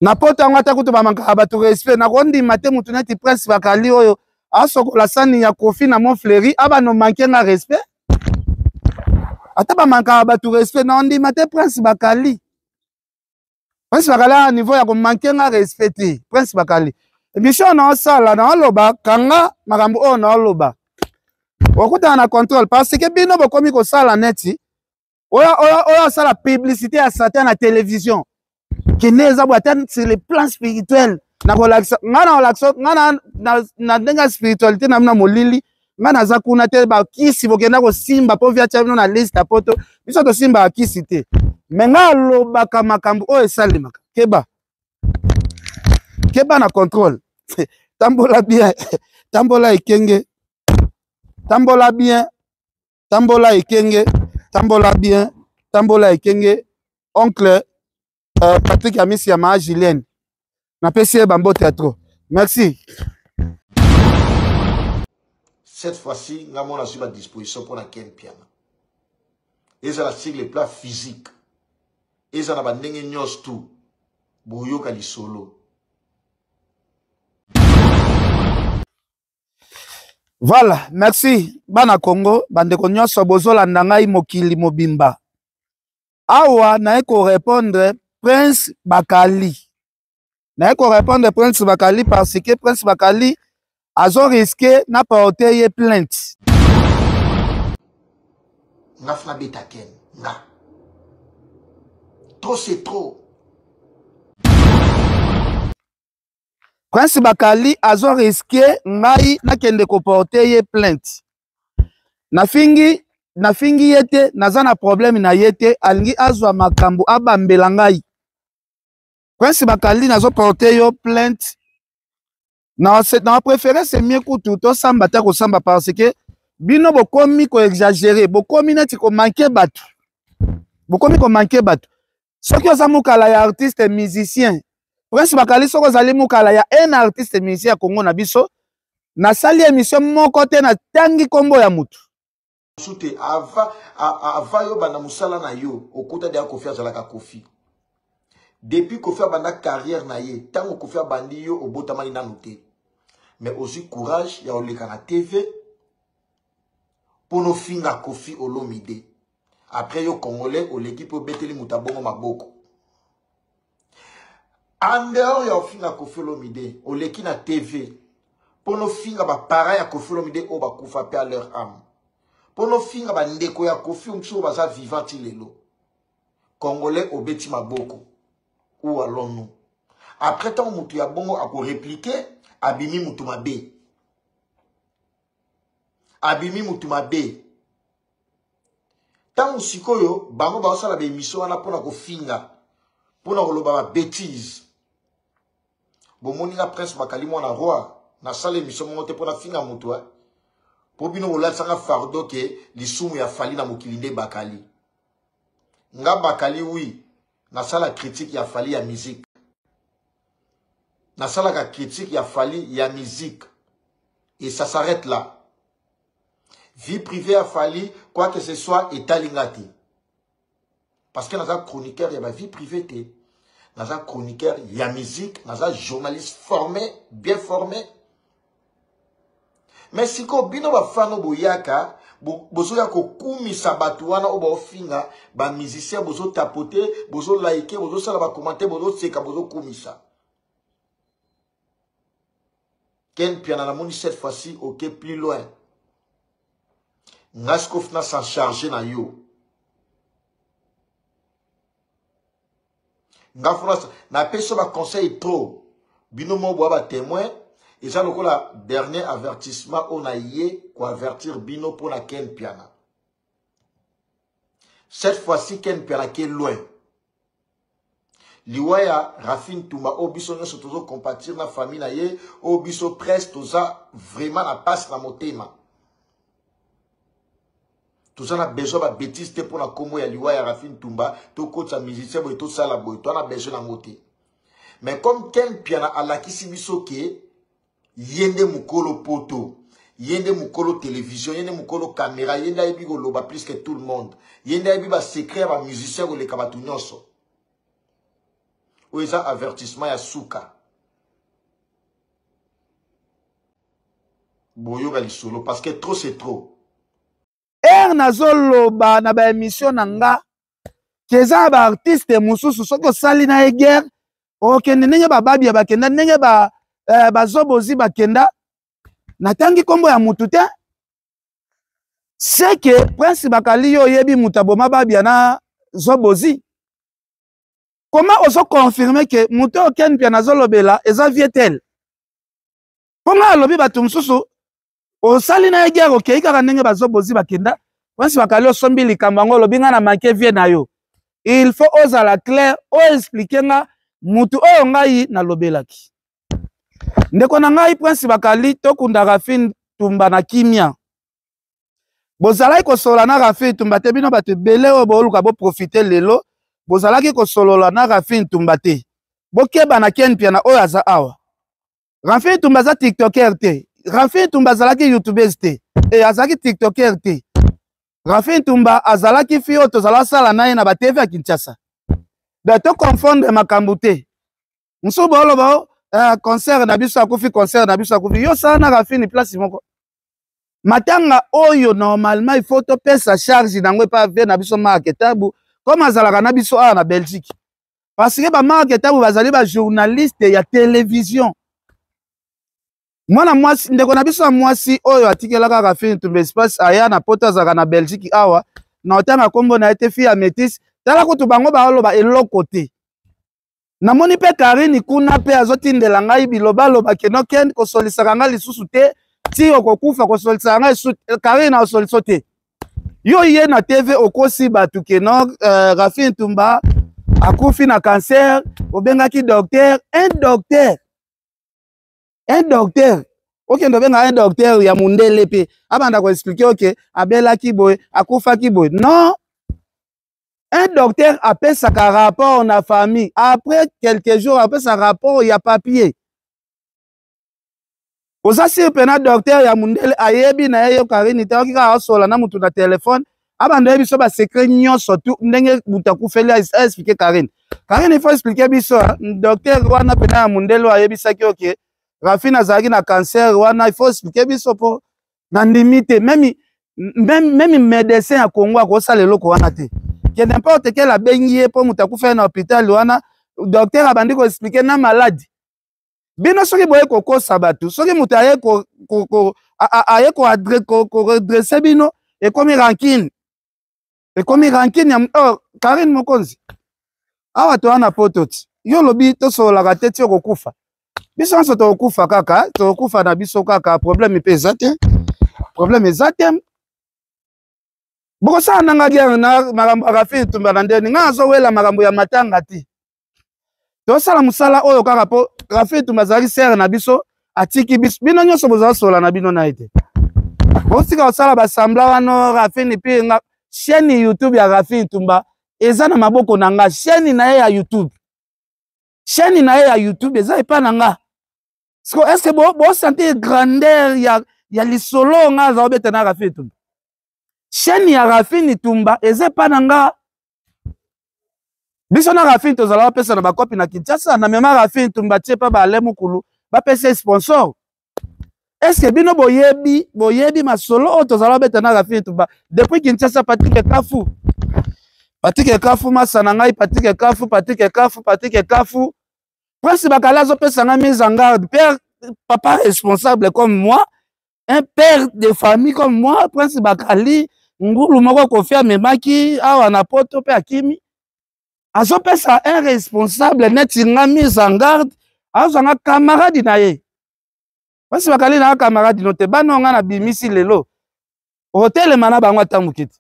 Na poto yango ata kutu bamankaka bato respect, nakondima te motu neti Prince Bakali oyo asokola sani ya Kofi na Montfleury abano manke nga respect. Ata bamankaka bato respect, naondima te Prince Bakali. Prince Bakali a niveau ya komanke nga respect te. Prince Bakali, émission naosala, naoloba kanga makambo oyo naoloba, okutana na contrôle parce que bino bokomi kosala neti oyo oyo oyo asala publicité ya Satan na télévision. Kende eza boye, ata sur le plan spirituel nakolakisa ngai, nakolakisa ngai na ndenge ya spiritualité na bino molili. Ngai naza kuna te. Bakisi bokenda kosimba mpo viatia bino na liste ya poto. Biso tosimbaka kisi te, me ngai alobaka makambo oyo esalemaka. Keba, keba na contrôle. Tambola bien, tambola ekenge, tambola bien, tambola ekenge, tambola bien, tambola ekenge. Oncle Patrick Amisi ya maa Julienne, napesi ye bambote ya trop. Merci. Cette fois-ci, nga mona sur ba disposition pour la Ken Piana. Ezala sur le plan physique, ezala ba ndenge nyonso tout, boyoka lisolo. Voilà, merci bana Congo, bandeko nyonso bozolanda ngai mokili mobimba. Awa naye korépondre Prince Bakali. Naye korépondre Prince Bakali parce que Prince Bakali azo risquer na porter ye plainte. Nga funa beta Ken, nga. Trop c'est trop. Prince Bakali azo risquer ngai nakende koporter ye plainte. Nafingi ye te, naza na problème na ye te, alingi azwa makambo abambela ngai. Prince Bakali, nazo porter yo plainte. Na na préféré c'est mieux kutu tosamba te kosamba parce que bino bokomi koexagérer, bokomi neti komanke bato, bokomi komanke bato. Soki oza mokala ya artiste musicien Prince Bakali, soki ozali mokala ya un artiste musicien ya Congo na biso, nasali émission moko te natangi nkombo ya mutu. Su te ava yo banda mosala na yo, okota deya Kofi azalaka Kofi. Depuis Kofi abanda carrière na ye, ntango Kofi abandi, yo obotamani nanu te, mais ozwi courage ya oleka na TV mpo nofinga Kofi Olomide. Après yo Congolais oleki mpe obeteli moto abongo maboko. En dehors ya ofinga Kofi Olomide, oleki na TV mpo nofinga baparent ya Kofi Olomide oyo bakufa mpe à leur âme, mpo nofinga bandeko ya Kofi mosusu oyo baza vivant ti lelo. Congolais obeti maboko. Où allons-nous? Après, ntango motu ya bongo akorépliquer, abimi motu mabe, abimi motu mabe. Ntango sikoyo bango bazosala baémission wana mpona kofinga, mpona koloba babêtise, bomoni nga Prince Bakali mwana roi, nasala émission moko te mpona finga motu, mpo bino bolatisanga fardeau ke lisumu ya Fally na mokili nde Bakali. Nga Bakali, oui, nasala critique ya Fally ya musique, nasalaka critique ya Fally ya musique et ça s'arrête là. Vie privée ya Fally, quoi que ce soit, etali nga te, parce que naza chroniqueur ya bavie privée te, naza chroniqueur ya musique, naza journaliste formé, bien formé. Mais sikoyo bino bafano boyaka, bozoya kokumisa bato wana oyo baofinga bamusicien, bozotapote, bozolike, bozosala bacommentaire, bozoseka, bozokumisa Ken Piana. Namoni cette fois-ci oke plus loin. Nga sikoyo fina s'en charge na yo. Nga funa napesi yo baconseil trop. Bino mo boya batémoin. Eza lokola dernier avertissement oyo na ye koavertir bino mpona Ken Piana. Cette fois-ci, Ken Piana ke loin. Liwa ya Rafine Tumba oyo biso nyonso tozocompatir na famille na ye, oyo biso presse toza vraiment na pasi na motema, toza na besoin babêtise te mpona nkombo ya liwa ya Rafine Tumba tokotisa musicien boye, tosala boye, toza na besoin nango te. Mais comme Ken Piana alakisi biso ke ye nde mokolo poto, ye nde mokolo télévision, ye nde mokolo caméra, ye nde ayebi koloba plus que tout le monde, ye nde ayebi basecret ya bamusicien koleka bato nyonso. Oyo eza avertissement ya suka. Boyoka lisolo parce que trop c'est trop. Heure nazoloba na ba émission na nga ke eza na ba artiste mosusu soki osali na ye guerre okende ndenge bababia bakenda ndenge ba eh, bazobozi bakenda natangi nkombo ya mutu te seke prince bakali yo oyebi moto aboma babia na zobozi koma ozo confirme ke moto oyo ken mpia nazolobela eza vie tel mpo ngai alobi bato mosusu osali na ye guerre okei kaka ndenge bazobozi bakenda prince bakali osombi likambo yango olobi ngai na manke vie na yo il faut ozala clair oexplike nga mutu oyo ngai nalobelaki ndeko na ngai prince bakali tokunda rafine tumba na kimia bozalaki kosolola na rafine tumba te bino bato ebele oyo booluka boprofite lelo bozalaki kosolola na rafine tumba te bokeba na ken mpiana oyo aza awa rafine tumba aza tiktoker te rafine tumba azalaki youtubeuse te e azalaki tiktoker te rafine tumba azalaki fi oyo tozala sala na ye na batv ya kinshasa donc toconfondre makambo te mosusu baoloba o eh, concert na biso akufi concert na biso akufi yo sala na rafine place moko matanga oyo normalement il faut topesa charge na yango epa vie na biso marke tabu comme azalaka na biso awa na belgique parce que bamarke tabu bazali bajournaliste ya télévision mwana mwasi ndeko na biso ya mwasi oyo atikelaka rafine tumba espace aya na poto azalaka na belgique awa na otanga nkombo na ye te fille ya métis tala kutu bango baoloba eloko te namoni mpe karine kuna mpe azotindela ngai bilobaloba keno ken kosolisaka ngai lisusu te ti okokufa kosolisaka ngai lisusu karine aosoliso te yo ye na tv okosi bato keno uh, rafi ntumba akufi na cancer obengaki docteur un docteur un docteur okende obenga un docteur ya mundele mpe abanda koexplike oke abelaki boye akufaki boye non un docteur apesaka rapport na famille après quelques jours apesa rapport ya papier oza sur mpena docteur ya mundele ayebi na ye yo karini te oki kaka asola na motu na telefone abanda ye biso basekret nyonso tu ndenge moto akufeli aexplike karine karine ifo explike biso docteur wana mpena ya mundele oyo ayebisaki oke rafine azalaki na cancer wana ifo explike biso mpo nandimi te meme meme médecin ya Congo akosala eloko wana te ke n'importe quel abengi ye mpo moto akufa ye na hôpital wana docteur abandi koexplike na maladi bino soki boye kokosa bato soki moto aye aye koredresse bino ekomi rancune ekomi rancune ya oh, Karine Mokonzi awa toa na poto ti yo olobi tosololaka te ti okokufa biso nyonso tokokufa kaka tokokufa na biso kaka problème mpe eza te problème eza te bokosala nanga guerre na makambo ya rafine tumba na ndeni ngai azowela makambo ya matanga te tosala mosala oyo kaka mpo rafine tumba azalaki sere na biso atiki biso bino nyonso bozala sola na bino na ye te botika kosala basambla wana rafine mpe nga chaîne youtube ya rafine tumba eza na maboko na nga chaîne na ye ya youtube chaîne na ye ya youtube eza epa na nga siko est ce que bosentir bo grandeur ya, ya lisolo nga aza obeta na rafine tumba chaîne ya rafine tumba eza epa na nga biso na rafine tozala bapesa na bakopi na kinshasa na mema rafine tumba tie pa baale mokulu bapesa sponsor eske bino boyebi boyebi masolo oyo tozala beta na rafine tumba depuis kinshasa patrik ekafu patrik ekafu masa na ngai patrik ekafu patrik ekafu patrik ekafu prince bakala azopesa ngai mise en garde père papa responsable comme moi un père de famille comme moi prince bakali ngulu moko kofi amemaki awa na poto mpe akimi azopesa un responsable neti nga mise en garde azwa nga camarade na ye prince bakali na camarade no te bana nga nabimisi lelo otelema na bango ata moke te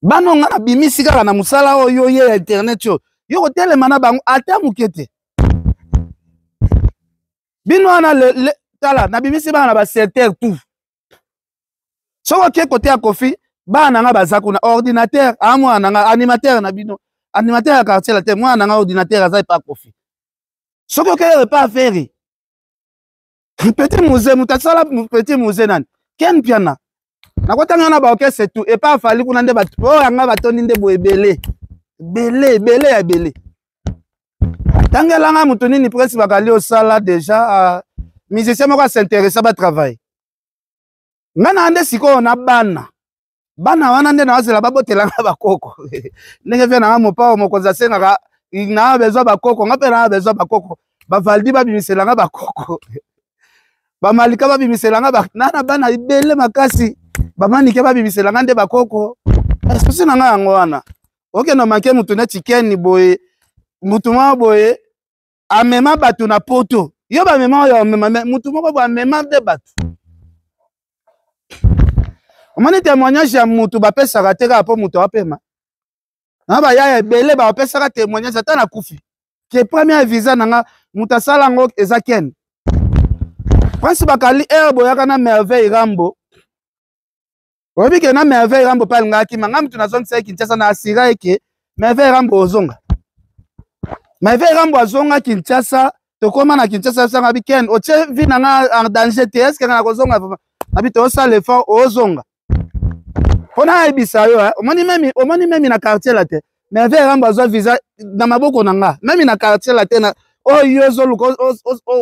bana nga nabimisi kaka na mosala oyo ye ya internet oyo yo kotelema na bango ata moke te bino wana tala nabimisi bana na basecteur tout soki oke kote ya kofi bana na nga baza kuna ordinateur a mwana na nga animateur na bino animateur ya quartier la te mwana na nga ordinateur aza epa kofi soki oke epa aferi petit musée moto asala petit musée nani ken piana nakotanga na baorchestre tout epa afali kuna nde bato oyo yanga batondi nde boye ebele ebele ebele ya ebele. Tangelanga moto nini Prince Bakali osala deja uh, musicien moko asinteresa batravaille nga na nde sikoyo na bana bana wana nde nazela babotelanga bakoko ndenge mpe nanga mopao mokonzi asengaka naa bezwa bakoko nga mpe naa bezwa bakoko bavaldi babimisela nga bakoko bamalika babimisela nga na na bana ebele makasi bamanike babimisela nga nde bakoko susi na nga yango wana okende omake motu neti keni boye motu moko boye amema bato na poto yo bamema oyo amema me motu moko boye amema nde bato omoni témoignage ya motu bapesaka te kaka mpo motu apema na bayaya ebele bapesaka témoignage ata nakufi ke première visa na nga moto asala yango eza ken prince bakali ere boyaka na merveille rambo oyebi ke na merveille rambo mpe alingaka kima nga moto nazongisa ye kinshasa na asira ye ke merveille rambo ozonga merveille rambo azonga kinshasa tokóma na kinshasa yebisanga bi ken otie vie na nga en danger te eske nga nakozonga vraiment nabi tosala effort ozonga mpo nayebisa yo omoni memi omoni memi na quartier la te merveille rambo azwa visa na maboko na nga memi na quartier la te na oyo yo ozoluka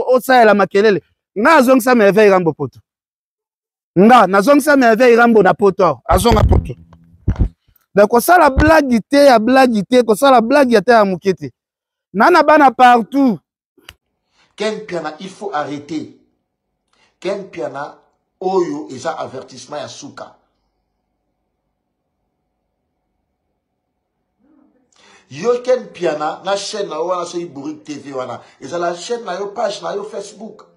osalela makelele nga azongisa merveille rambo poto nga nazongisa merveille rambo na poto azonga poto donc kosala blague te ya blague te kosala blague ata ya moke te na na bana partout Ken Piana il faut arrêter Ken Piana oyo eza avertissement ya suka yo Ken Piana na chaîne na yo wana soki Bourrique TV wana ezala chaîne na yo page na yo Facebook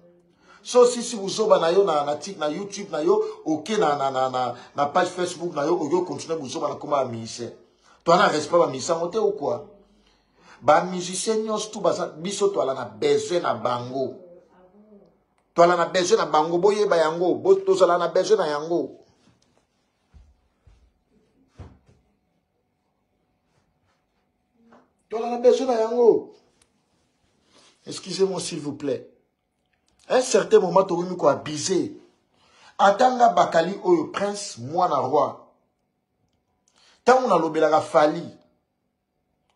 so osisi buzoba na yo na, na, na YouTube na yo oke na, na, na, na, na page Facebook na yo oki okontinue buzoba na koma ya musicien to wana respect ba musicien yango te ou quoi ba musicien nyonso tu baza biso toala na besoin na bango toala na besoin na bango boyeba yango bo, tozala na besoin na yango toala na besoin na yango excusez-moi s'il vous plaît un certain moment tokomi koabuse ata nga bakali oyo prince mwana roi ntango nalobelaka fali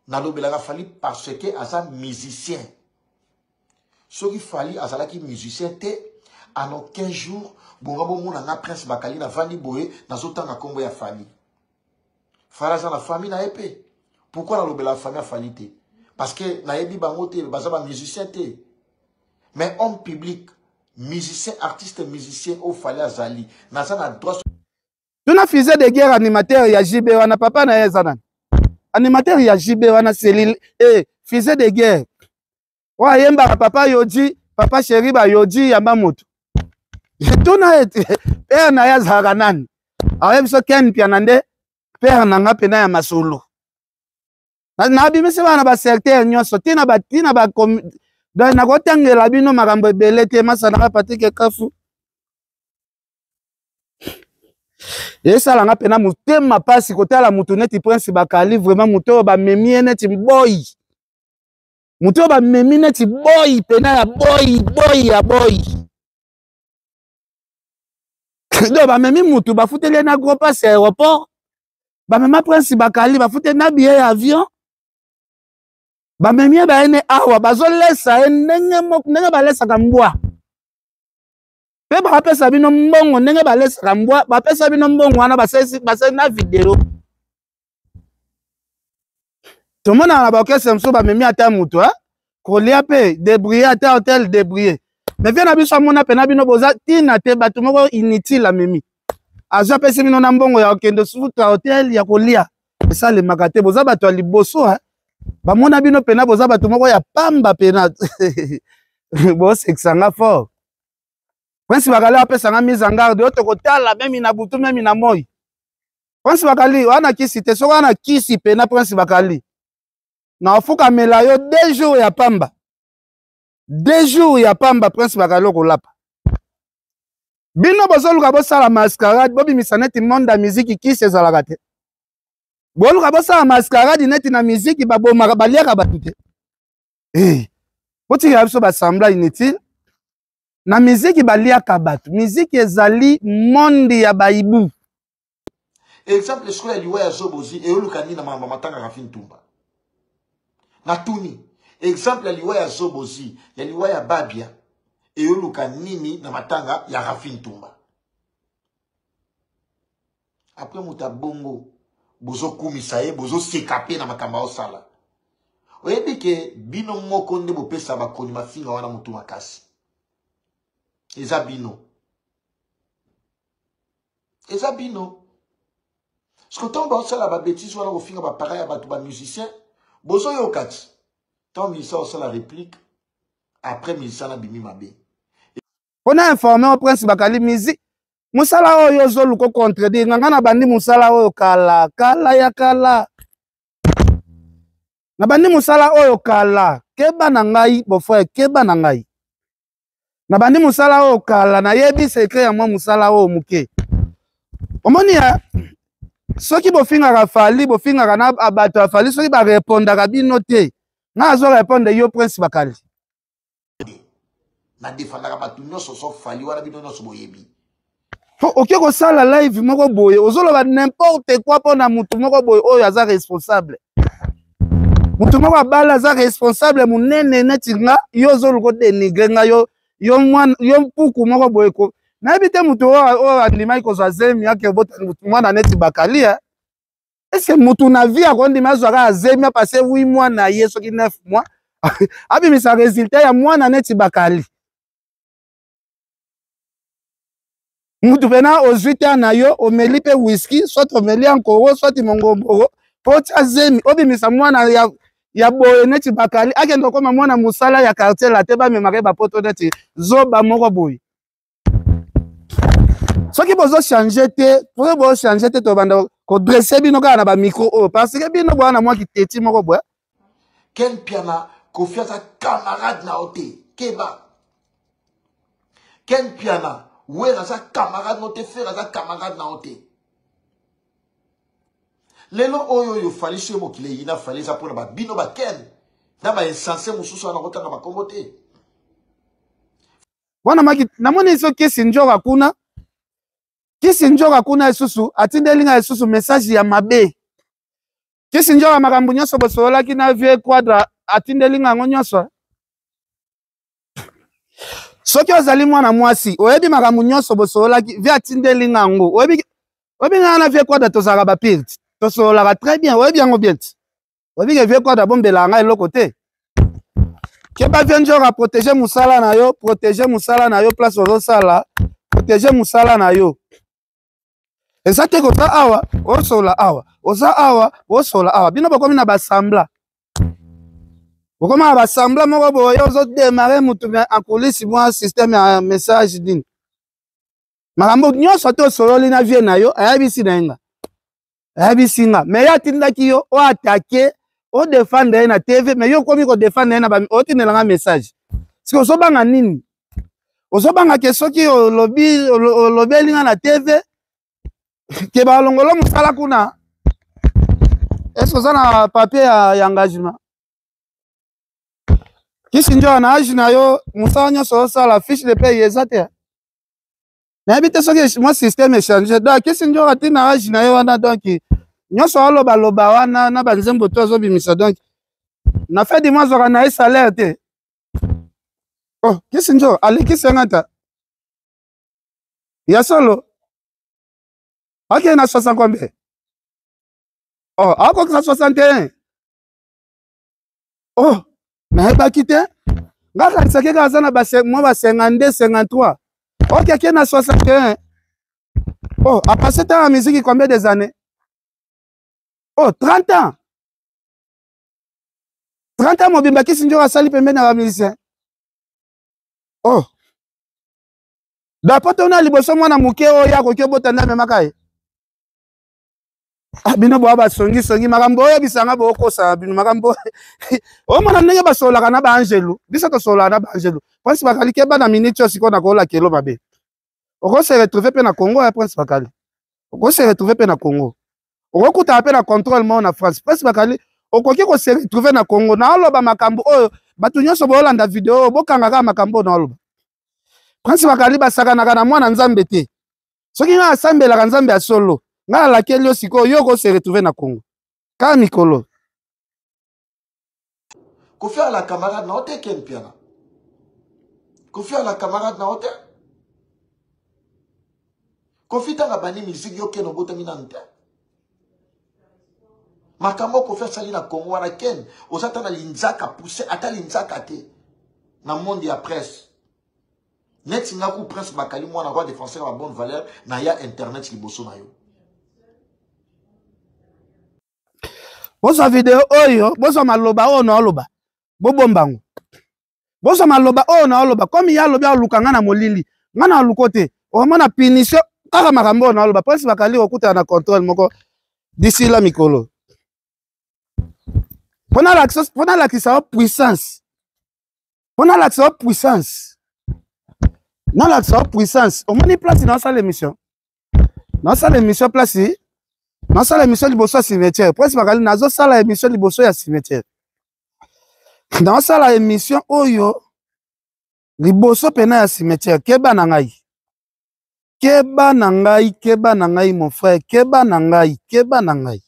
nalobelaka fali parce que aza musicien soki fali azalaki musicien te en aucun jour bonga bomona nga prince bakali navandi boye nazotanga nkombo ya fali fali aza na famille na ye mpe pourquoi nalobelaka famille ya fali te parce que nayebi bango te baza bamusicien te mais homme public musicien artiste musicien oyo fali azali naza na droit tuna fusée de guerre animateur ya JB wana papa na ye eza nani animateur ya JB wana selile eh, fusée de guerre oyo ayembaka papa yoji papa sheri bayoji yamba moto tuna ye pere na ye azalaka nani ayebi biso ken mpiana nde pere na nga mpena ya masolo nabimisi bana basecteur nyonso ntina batina ba donc nakotangela bino makambo ebele te masanaka patrik kafu esala nga mpena motema mpasi kotala motu neti prince bakali vraiment motu oyo bamemi ye neti boyi motu oyo bamemi neti boyi mpena ya boyi boyi ya boyi donc bamemi motu bafuteli ye na gros passe ya aéroport bamema prince bakali bafuteli na billet ya avion bamemi ye baye ne awa bazolesa ye ndenge ndenge balesaka mbwa mpe bapesa bino mbongo ndenge balesaka mbwa bapesa bino mbongo wana basali na video tomonaka na baorchestre mosusu bamemi ata moto eh? kolia mpe debrouille ata hotel debrouille mais vie na biso amona mpena bino boza ntina te bato moko inutile amemi azwi apesi bino na mbongo ya kokende suta hotel ya kolia esalemaka te boza bato ya liboso eh? bamona bino mpena boza bato moko ya pamba mpena bosekisa nga fort prince bakali apesa nga mise en garde oyo tokotala memi na butu memi na moi prince bakali wana kisi te soki wana kisi pena prince bakali na ofukamela yo deux jours ya pamba deux jours ya pamba prince bakali okolapa bino bozoluka bosala mascarade bobimisa neti monde ya miziki kisi ezalaka te boluka bosala mascarade neti na miziki babomaka baliaka bato te hey. Eh, botikela biso basembla inutile na miziki baliaka bato miziki ezali monde ya baibu exemple sikoyo ya liwa ya zobozi eyoluka nini na makambo matanga rafi ntumba natuni Exemple ya liwa ya Zobozi, ya liwa ya Babia, eyoluka nini na matanga ya Rafi Ntumba. Après moto ya bongo, bozokumisa ye, bozoseka pe na makambo aosala. Oyebi ke bino moko nde bopesa bakoni mafinga wana motu makasi. Eza bino. Eza bino. Parce que ntango baosala ba bêtises wana kofinga ba parents ya bato ba musiciens, bozoyoka ti. Ntango musicien osala réplique, après musicien abimi mabe. Pona informer au prince Bakali musique mosala oyo ozoluka contredire nga, nga nabandi mosala oyo kala kala ya kala, nabandi mosala oyo kala. Keba na ngai beau-frère, keba na ngai, nabandi mosala oyo kala, nayebi secret ya mwa mosala oyo moke. Omoni ya soki bofingaka Fally, bofingaka na bato ya Fally, soki barepondaka bino te, nga azo répondre yo prince Bakali. Na defendaka bato nyonso sauf Fally wana, bino nyonso boyebi. Po oke kosala live moko boye, ozoloba n'importe quoi mpona motu moko boye oyo aza responsable, motu moko abala aza responsable monene neti nga, yo ozoluka odénigrer nga, yo yo mwana yo mpuku moko boye ko nayebi te motu oyo andimaki kozwa zemi ake obota mwana neti Bakali. Est-ce motu na vie akondima azwaka azemi apase 8 mois na ye, soki 9 mois, abimisa résultat ya mwana neti Bakali? Mutu pena ozwi te na yo, omeli mpe whisky, soit omeli ankoro, soit mongomboro, mpo otia zemi, obimisa mwana ya boye neti Bakali, akende okoma mwana mosala ya quartier la te, bamemaka ye bapoto neti zoba moko boye. Soki bozochange te, soki bozochange te, tobanda kodresser bino kaka na bamicro oyo, parce que bino boya na mwa kiteti moko boye. Ken Piana, Kofi aza camarade na yo te, keba. Ken Piana, Wera aza camarade na yo te, Ferre aza camarade na yo te. Lelo oyo oyo Fally soki mokili eyina Fally eza mpona babino ba Ken na ba insensé mosusu wana kotanga bakombo te. Wana maki namoni so kisi njoka kuna, kisi njoka kuna lisusu atindeli ngai lisusu message ya mabe. Kisi njoka, makambo nyonso bosololaki na vieux Quadra, atindeli ngai yango nyonso. Soki ozali mwana mwasi, oyebi makambo nyonso bosololaki, vieux atindeli ngai yango. Oyebi, oyebi ngai na vieux Quadra tozalaka bapire, tosololaka très bien, oyebi yango bien ti. Oyebi ke vieux Quadra abombelaka ngai eloko te. Keba vieux njoka, protéger mosala na yo, protéger mosala na yo, place ozosala, protéger mosala na yo. Eza te koza awa osola awa, oza awa osola awa, bino bokomi na basambla, bokoma na basambla moko boye, ozodémarrer mutu mais en coulisse mwa système ya message nini, makambo nyonso te osololi na vieux na yo, ayebisi na ye nga, ayebisi nga, mais ye atindaki yo oattaquer, odéfendre ye na TV, mais yo okomi kodéfendre ye na otindelanga message. Soki ozobanga nini? Ozobanga ke soki olobi, olobeli nga na TV ke balongolo mosala kuna? Est-ce oza na papier ya engagement? Kisi njoka, na age na yo, mosala nyonso osala, fiche de paye eza te. Nayebi te soki mwa système échange. Donc kisi njoka, ntina age na ye wana, donc nyonso alobaloba wana na banzembo to azobimisa, donc na fin du mois azwaka na ye salaire te. Oh, kisi njo alekisi yanga ta ya solo, akende na 60 combien? Oh, akokisa 61. Oh, nayebaki te, nga kanisaki kaka aza na mwa ba 52, 53. Ok, ake na 61. Oh, apasse temps ya musique combien des années? Oh, 30 ans, 30 ans mobimba kisi njoka asali pembeni ya bamusicien. Oh, dapo tona liboso mwana moke oyo akoki obota nde amemaka ye. Ah, bino boya basongisongi, makambo oyo bisanga bokosaka bino, makambo omona ndenge basololaka na baangelu, biso tosololaka na baangelu. Prince Bakali, keba na minute oyo sikoyo nakolaka elo mabe, okose retrouver mpe na Congo ya Prince Bakali, okose retrouver mpe na Congo, okokutana mpe na contrôle moko na France. Prince Bakali, okoki kose retrouver na Congo. Naoloba makambo oyo, bato nyonso boolanda video oyo, bokanga kaka makambo oyo naoloba. Prince Bakali, basakanaka na mwana Nzambe te. Soki ngai asambelaka Nzambe ya solo, ngai alakeli yo sikoyo, yo okose retrouver na Congo kaka mikolo. Kofi ala camarade na yo te Ken Mpiana. Kofi ala camarade na yo te. Kofi tanga bani musique yo Ken obotami nanu te. Makambo Kofi asali na Congo wana Ken oza ata na linzaka pousse ata linzaka te na monde ya presse. Neti nga ku Prince Bakali mwana roi défenseur ya bonne valeur na ya internet liboso na yo. Bozwa video oyo, bozwa maloba oyo na oloba, bobomba yango. Bozwa maloba oyo na oloba, comme ye alobi aluka nga na molili, nga na aluko te. Omona punition kaka makambo oyo na oloba. Prince Bakali okutana na contrôle moko d'ici là mikolo. Mpo nalakisa yo puissance. Mpo nalakisa yo puissance. Nalakisa yo puissance. Omoni place na osala émission. Nasala émission place nasala émission liboso ya cimetière. Prince Bakali nazosala émission liboso ya cimetière. Nasala émission oyo liboso pena ya cimetière. Keba na ngai. Keba na ngai, keba na ngai mon frère, keba na ngai, keba na ngai.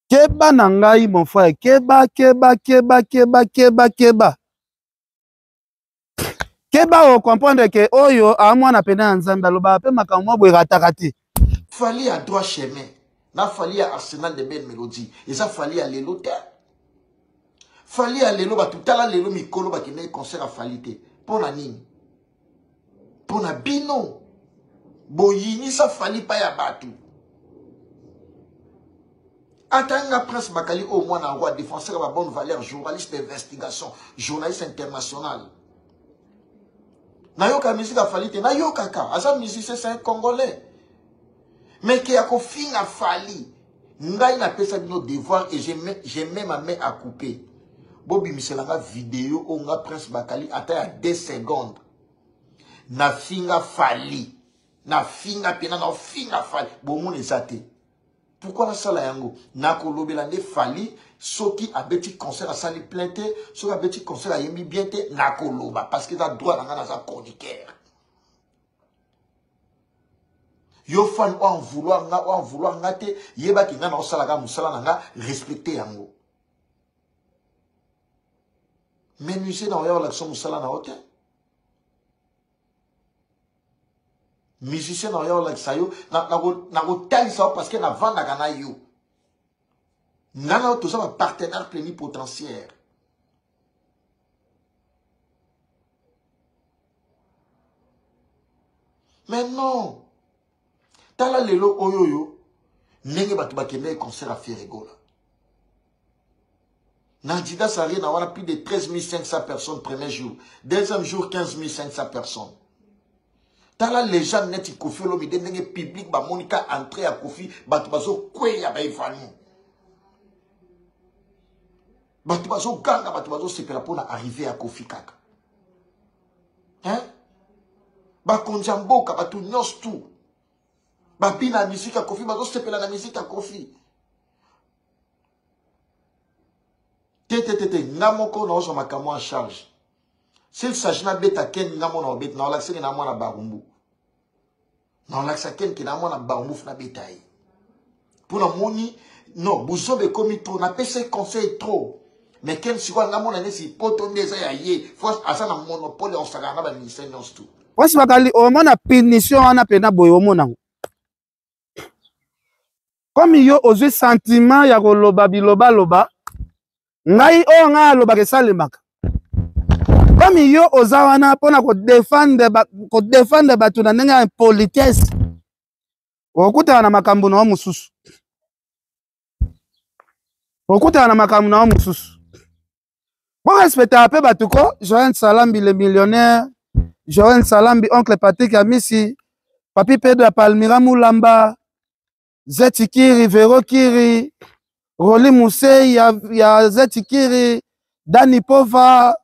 Keba na ngai mon frère, keba, keba, keba, keba, keba, keba. Keba o comprendre que oyo a mwana pena ya Nzambe alobaka pe makambo mwa boye rataka te. Fally ya droit chemin na Fally ya Arsenal de belle mélodie eza Fally ya lelo te. Fally ya lelo bato tala lelo mikolo bakendaki concert ya Fally te mpo na nini? Mpo na bino boyinisa Fally pa ya bato. Ata nga Prince Bakali oyo mwana roi défenseur ya ba bonne valeur journaliste d'investigation journaliste international nayoka musique ya Fally te nayokaka aza musicien c'est un congolais mais ke ya kofinga Fally ngai napesa bino devoir et je mets, je mets ma main à couper bobimisela nga video oyo nga Prince Bakali ata ya 2 secondes nafinga Fally nafinga pena naofinga Fally bomona eza te. Pourquoi nasala yango? Nakolobela nde Fally soki abeti concert asali plein te, soki abeti concert ayembi bien te, nakoloba parce que eza droit na nga naza chroniqueur. Yo fan o en vouloir nga o en vouloir nga te, yebaki nga na osalaka mosala na nga, respecter yango. Mais musée na oya olakisa mosala na yo te. Musicien na oya olakisa yo, nakotalisa yo parce que navandaka na yo. Nga na yo toza ba partenaire plénipotentiaire. Mais non. Tala lelo oyo oyo ndenge bato bakendaki concert ya Ferre Gola. Na Adidas Arena wana plus de 13 500 personnes premier jour. Deuxième jour 15 500 personnes. Tala légende neti Koffi Olomide ndenge public bamoni ka entrée ya Koffi bato bazokweya ba évanoui. Bato bazoganga, bato bazosepela mpona arrivée ya Koffi kaka. Hein? Bakonzi ya mboka, bato nyonso tout. Babina ya musique ya Koffi, bazosepela na musique ya Koffi. Te te te te, nga moko naozwa makambo en charge. S'il s'agit nabeta Ken, nga moko naobeta, naolakisa ke na mwana Barumbu. Naolakisa Ken ke na mwana Barumbu funa beta ye. Mpo namoni, non, buzoba ekomi trop, napesa ye conseil trop. Mais Ken sikoyo nga mona neti poto nde eza ya ye, fo aza na monopole ya kosakana na ba ministère nyonso tout. Prince Bakali, omona punition wana pena boye omona ngo. Comme yo ozwi sentiment ya koloba bilobaloba, ngai oyo ngai alobaka esalemaka. Comme yo oza wana mpona kodefendre bato na ndenge ya impolitesse, okutana na makambo na yo mosusu. Okutana na makambo na yo mosusu. Bo respectaka pe bato ko. Joël Salambi le millionnaire, Joël Salambi oncle Patrick Amisi, Papi Pedro ya Palmira Mulamba, Zeti Kiri, Vero Kiri, Roli Musei ya Zeti Kiri, Dani Pova,